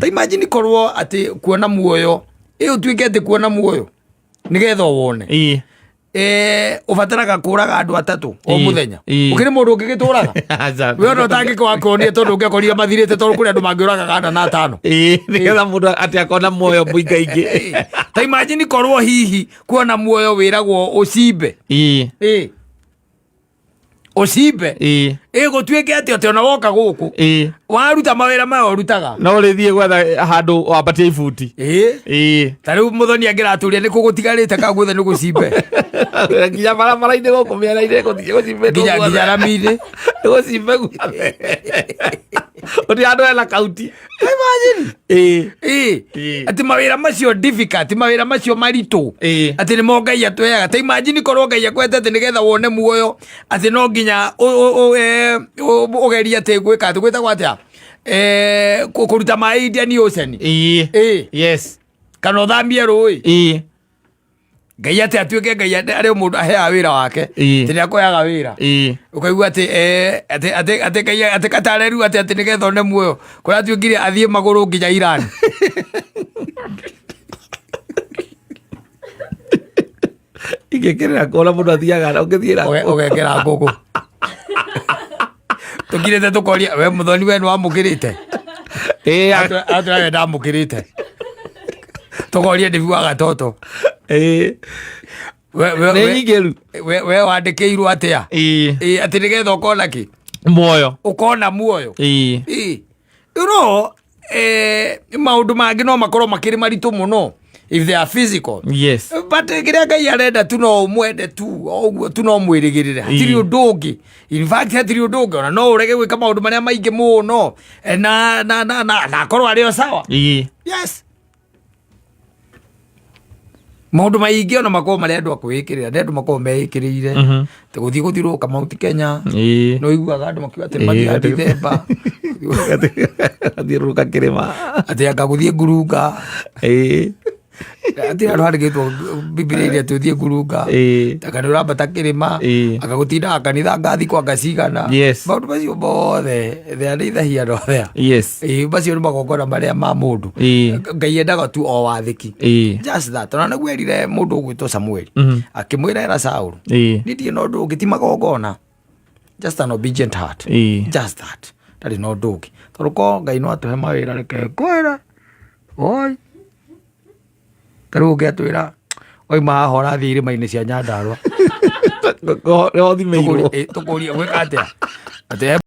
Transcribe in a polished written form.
Ta imagine korwo atĩ kuona muoyo, ĩ ũtuĩke atĩ kuona muoyo nĩgetha wone, ũbataraga kũraga andũ atatũ o mũthenya. Ũkĩrĩ mũndũ ũngĩgĩtũraga we ona ũtangĩkwakonie, tondũ ũngĩakorire mathirĩte, tondũ kũrĩ andũ mangĩũragaga ana na atano. Ĩĩ, nĩgetha mũndũ atĩ akona muoyo mũingaingĩ. Ta imagine korwo hihi kuona muoyo wĩragwo ũcimbe. Ĩ ũcimbe. Ĩ gũtuĩke atĩ ona woka gũkũ, waruta mawĩra maya ũrutaga, no ũrĩthiĩ gwetha handũ wambatie ibuti. Ĩ ta rĩu mũthoni angĩratũria nĩ kũ gũtigarĩte ka guothe nĩ gũcimbe. Nginya barabara-inĩ gũkũ mĩena-inĩ gũthiĩ gũcimbe. Nginya rami-inĩ. Gũcimbe guothe, gũtirĩ handũ hena kauti. Imagine. Ĩĩ. Atĩ mawĩra macio difficult, mawĩra macio maritũ, atĩ nĩmo Ngai atweaga. Ta imagine korwo Ngai akwete atĩ nĩgetha wone muoyo atĩ no nginya ũgerie atĩ gwĩka atĩ gwĩtagwo atĩa, kũruta maĩ Indian Ocean. Kana ũthambie rũĩ. Ngai atĩ atuĩke Ngai arĩ mũndũ aheaga wĩra wake, atĩ nĩ akũheaga wĩra, ũkaigua atĩ atĩ Ngai atĩ katareru atĩ nĩgetha one muoyo kũratuĩkire athiĩ magũrũ nginya Iran. Ingĩkĩrĩra kuona mũndũ athiaga ũngĩthiĩra. Ũgekĩra ngũkũ tũkirĩte tũkoria, we mũthoni, we nĩ wamũkĩrĩte? Atũrawe ndamũkĩrĩte. Tũkoria ndĩbi wa gatoto. Nĩ nyingĩru. We wandĩkĩirwo atĩa? Ĩĩ, atĩ nĩgetha ũkona kĩ? Muoyo. Ũkona muoyo. Ĩĩ. Maũndũ mangĩ no makorwo makĩrĩ maritũ mũno if they are physical, but kĩrĩa Ngai arenda tu no ũmwende tu o ũguo tu, no mwĩrĩgĩrĩre, hatirĩ ũndũ ũngĩ. In fact, hatirĩ ũndũ ũngĩ, ona no ũrege gwĩka maũndũ marĩa maingĩ mũno, na akorwo arĩ o sawa. Yes, maũndũ maingĩ ona makorwo marĩa andũ akwĩĩkĩrĩra nĩ andũ makorwo meĩkĩrĩire, ta gũthiĩ gũthiũrũrũka Mount Kenya. No iguaga andũ makiuga atĩ mathiaga Dithemba. Athiũrũrũka kĩrĩma. Atĩ anga gũthiĩ ngurunga. Atĩ handũ handĩkĩtwo Bibilia-inĩ atĩ ũthiĩ ngurunga? Anga nĩ ũrambata kĩrĩma? Anga gũtindaga kanitha ngathi kwa ngacigana? Maũndũ macio mothe, they are neither here nor there. Ĩĩ, macio nĩ magongona marĩa ma mũndũ. Ngai endaga tu o wathĩki. Just that. Ona nĩguo erire mũndũ ũgwĩtwo Samueli, akĩmwĩra era Saũlũ, niĩ ndirĩ na ũndũ ũngĩ ti magongona, just an obedient heart. Just that, ndarĩ na ũndũ ũngĩ, tondũ ko Ngai no atũhe mawĩra, reke ngwĩre, oi, ta rĩu ũngĩatwĩra wauma haha ũrathiĩ irĩma-inĩ cia Nyandarũa, Nĩho thimĩirwo. Tũkũrie gwĩka atĩa atĩ he